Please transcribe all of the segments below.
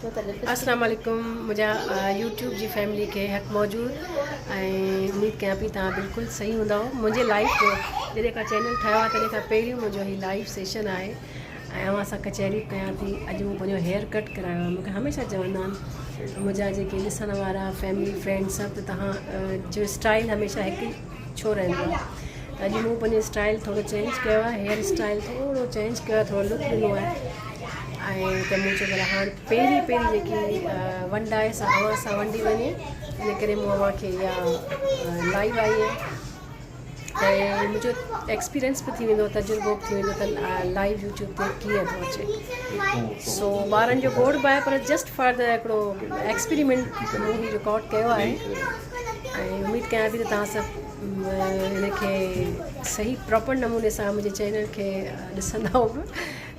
السلام عليڪم منهنجا يوٽيوب جي فيملي کي حق موجود ۽ اميد ڪيان پي توهان بلڪل صحيح هوندؤ منهنجي لائيف جو جڏهن کان چينل ٺاهيو آهي تڏهن کان پهريون منهنجو هي لائيو سيشن آهي ۽ اوهان سان ڪچهري ڪيان ٿي اڄ مون پنهنجو هيئر ڪٽ ڪرايو آهي مونکي هميشه چوندا آهن منهنجا جيڪي ڏسڻ وارا فيملي فرينڊ سڀ ته توهان جو اسٽائل هميشه هڪ ڇو رهندو آهي ته اڄ مون پنهنجو اسٽائل ٿورو چينج ڪيو آهي هيئر اسٽائل ٿورو چينج ڪيو آهي ٿورو لڪ ڏنو آهي ۽ ته مون چيو ڀلا هاڻ پهرين پهرين جيڪي ونڊ آهي سا اوهان سان ونڊي وڃي ان ڪري مون اوهان کي اها لائيو آئي آهي ۽ منهنجو ايڪسپيرينس به ٿي ويندو تجربو به ٿي ويندو ته لائيو يوٽيوب تي ڪيئن ٿو اچي سو ٻارن جو گوڙ به آهي پر جسٽ فار the هڪڙو ايڪسپيريمينٽ مون هي رڪارڊ ڪيو آهي ۽ اميد ڪيان ٿي ته توهان سڀ ان کي صحيح پراپر نموني سان منهنجي چينل کي ڏسندؤ به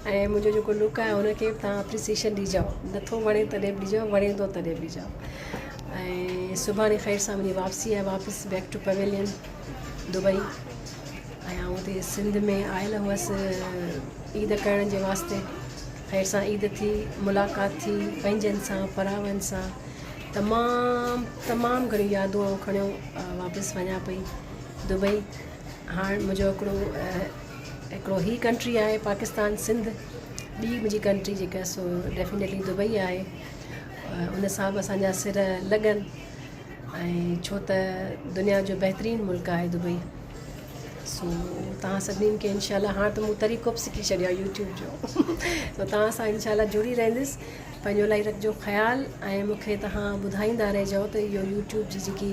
۽ منهنجو جيڪو لڪ آهي ان کي به توهان اپريسيئيشن ڏجو نٿو وڻي تڏهن به ڏجو وڻي ٿو تڏهن به ڏجو ۽ سڀاڻي خير سان منهنجي واپسي آهي واپس بيڪ ٽو پويلين دبئي ۽ آئون اتي سنڌ ۾ آيل هئس عيد ڪرڻ جي واسطي خير سان عيد ٿي ملاقات ٿي پنهنجن سان پراون سان تمام تمام گهڻيون يادون آئون کڻيو واپس وڃان پئي دبئي هاڻ منهنجو هڪڙو هڪڙو هي ڪنٽري آهي پاڪستان سنڌ ٻي منهنجي ڪنٽري جيڪا سو ڊيفينيٽلي دبئي آهي ان سان به اسانجا سر لڳن ۽ ڇو ته دنيا جو بهترين ملڪ آهي دبئي سو توهان سڀني کي انشاء الله هاڻ ته مون طريقو به سکي ڇڏيو آهي يوٽيوب جو سو توهان سان انشاء الله جڙي رهندس پنهنجو الاهي رکجو خيال ۽ مون کي توهان ٻڌائيندا رهجو ته اهو يوٽيوب جي جيڪي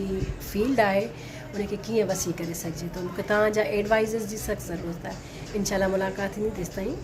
فيلڊ آهي ان کي ڪيئن وسيع ڪري سگهجي ٿو مون کي توهان جا ايڊوائزز جي سخت ضرورت آهي انشاء الله ملاقات ٿيندي تيستائين.